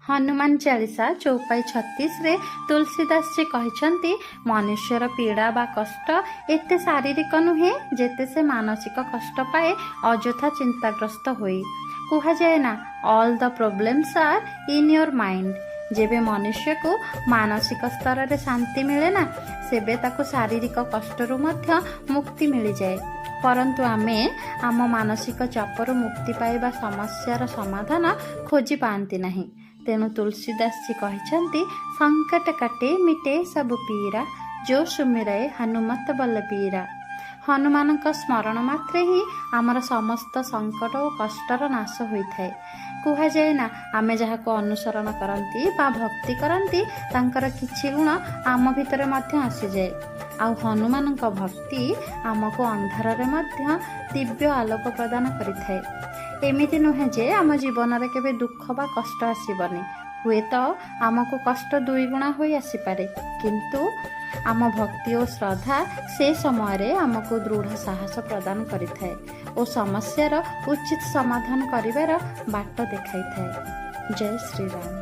ହନୁମାନ ଚାଳିଶା ଚୌପାଇ 36ରେ ତୁଳସୀଦାସ ଜୀ କହିଛନ୍ତି, ମନୁଷ୍ୟର ପୀଡ଼ା ବା କଷ୍ଟ ଏତେ ଶାରୀରିକ ନୁହେଁ, ଯେତେ ସେ ମାନସିକ କଷ୍ଟ ପାଏ ଅଯଥା ଚିନ୍ତାଗ୍ରସ୍ତ ହୋଇ। କୁହାଯାଏ ନା, "All the problems are in your mind." ଯେବେ ମନୁଷ୍ୟକୁ ମାନସିକ ସ୍ତରରେ ଶାନ୍ତି ମିଳେ ନା, ସେବେ ତାକୁ ଶାରୀରିକ କଷ୍ଟରୁ ମଧ୍ୟ ମୁକ୍ତି ମିଳିଯାଏ। ପରନ୍ତୁ ଆମେ ଆମ ମାନସିକ ଚାପରୁ ମୁକ୍ତି ପାଇବା ସମସ୍ୟାର ସମାଧାନ ଖୋଜି ପାଆନ୍ତି ନାହିଁ। ତେଣୁ ତୁଳସୀଦାସ ଜୀ କହିଛନ୍ତି, "ସଂକଟ କାଟେ ମିଟେ ସବୁ ପୀରା, ଯୋ ସୁମିରଏ ହନୁମତ ବଲବୀରା।" ହନୁମାନଙ୍କ ସ୍ମରଣ ମାତ୍ରେ ହିଁ ଆମର ସମସ୍ତ ସଙ୍କଟ ଓ କଷ୍ଟର ନାଶ ହୋଇଥାଏ। କୁହାଯାଏ ନା, ଆମେ ଯାହାକୁ ଅନୁସରଣ କରନ୍ତି ବା ଭକ୍ତି କରନ୍ତି, ତାଙ୍କର କିଛି ଗୁଣ ଆମ ଭିତରେ ମଧ୍ୟ ଆସିଯାଏ। ଆଉ ହନୁମାନଙ୍କ ଭକ୍ତି ଆମକୁ ଅନ୍ଧାରରେ ମଧ୍ୟ ଦିବ୍ୟ ଆଲୋକ ପ୍ରଦାନ କରିଥାଏ। ଏମିତି ନୁହେଁ ଯେ ଆମ ଜୀବନରେ କେବେ ଦୁଃଖ ବା କଷ୍ଟ ଆସିବନି। ହୁଏତ ଆମକୁ କଷ୍ଟ ଦୁଇଗୁଣା ହୋଇ ଆସିପାରେ, କିନ୍ତୁ ଆମ ଭକ୍ତି ଓ ଶ୍ରଦ୍ଧା ସେ ସମୟରେ ଆମକୁ ଦୃଢ଼ ସାହସ ପ୍ରଦାନ କରିଥାଏ ଓ ସମସ୍ୟାର ଉଚିତ ସମାଧାନ କରିବାର ବାଟ ଦେଖାଇଥାଏ। ଜୟ ଶ୍ରୀରାମ।